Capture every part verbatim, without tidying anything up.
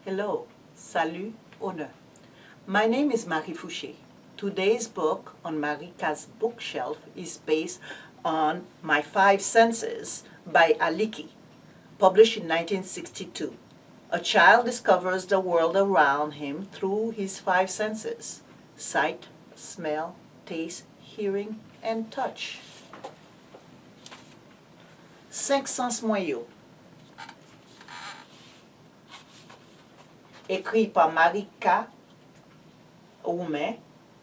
Hello, salut, onè. My name is Marie Fouché. Today's book on Marika's bookshelf is based on My Five Senses by Aliki, published in nineteen sixty-two. A child discovers the world around him through his five senses: sight, smell, taste, hearing, and touch. Senk sans mwen yo. Ekri pa Marika Roumain,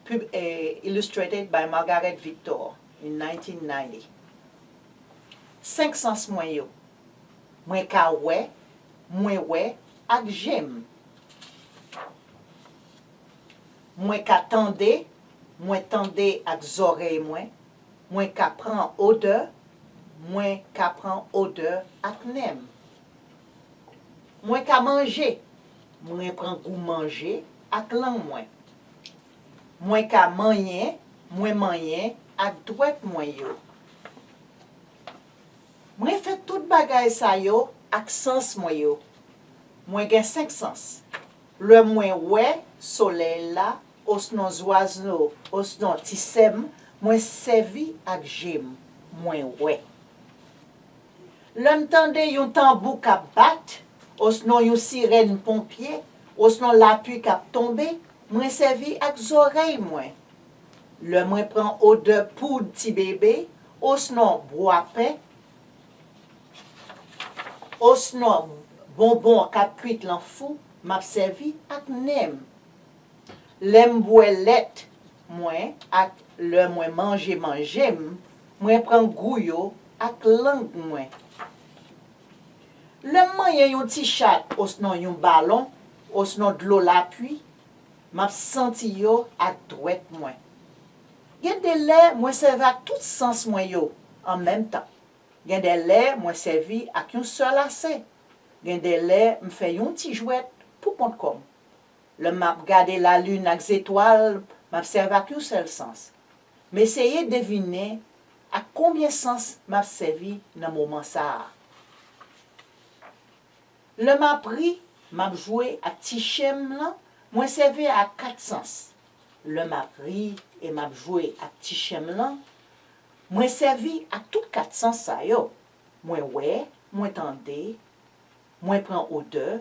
pub, eh, illustrated by Margaret Victor in nineteen ninety. Senk sans mwen yo. Mwen ka wè, mwen wè ak je m. Mwen ka tande, mwen tande ak zòrèy mwen. Mwen ka pran odè, mwen ka pran odè ak nen m. Mwen ka manje, mwen pran gou manje ak lang mwen. Mwen ka manyen, mwen manyen ak dwèt mwen yo. Mwen fè tout bagay sa yo ak sans mwen yo. Mwen gen senk sans. Lè mwen wè solèy la, osnon zwazo, osnon ti sè m, mwen sèvi ak je m, mwen wè. Lè m tande yon tanbou k ap bat, osnon yon sirèn ponpye, osnon lapli k ap tonbe, mwen sèvi ak zòrèy mwen. Lè mwen pran odè poud ti bebe, osnon bwapen, osnon bonbon k ap kwit lan fou, m ap sèvi ak nen m. Lè m bwè lèt mwen ak lè mwen manje manje m, mwen pran gou yo ak lang mwen. Lè m manyen yon ti chat osnon yon balon osnon dlo lapli, m ap santi yo ak dwèt mwen. Gen de lè, mwen sèvi ak tout sans mwen yo an menm tan. Gen de lè, mwen sèvi ak yon sèl ase. Gen de lè, m fè yon ti jwèt pou kont kò m. Lè m ap gade lalin ak zetwal, m ap sèvi ak yon sèl sans. M eseye devine ak konbyen sans m ap sèvi nan moman sa a. Lè m ap ri, m ap jwe ak ti chen m lan, mwen sèvi ak kat sans. Lè m ap ri e m ap jwe ak ti chen m lan, mwen sèvi ak tout kat sans sa yo. Mwen wè, mwen tande, mwen pran odè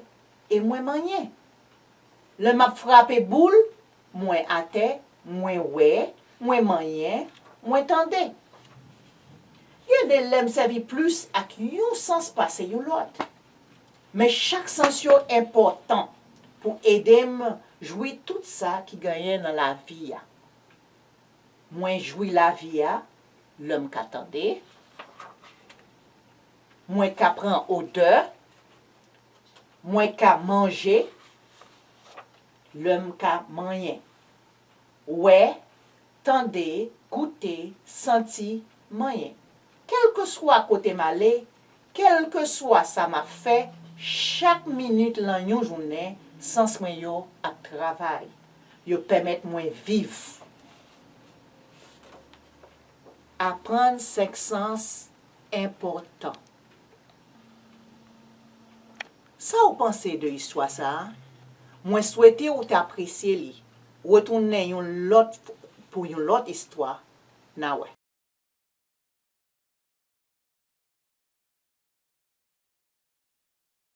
e mwen manyen. Lè m ap frape boul, mwen atè, mwen wè, mwen manyen, mwen tande. Gen de lè m sèvi plis ak yon sans pase yon lòt. Men chak sans yo enpòtan pou ede m jwi tout sa ki genyen nan lavi a. Mwen jwi lavi a lè m ka tande, mwen ka pran odè, mwen ka manje, lè m ka manyen. Wè, tande, goute, santi, manyen. Kèlkeswa kote m ale, kèlkeswa sa m ap fè, chak minit lan yon jounen, sans mwen yo ap travay. Yo pèmèt mwen viv. Aprann senk sans enpòtan. Sa w panse de istwa sa a? Mwen swete w te apresye li. Retounen yon lòt, pou yon lòt istwa. N a wè.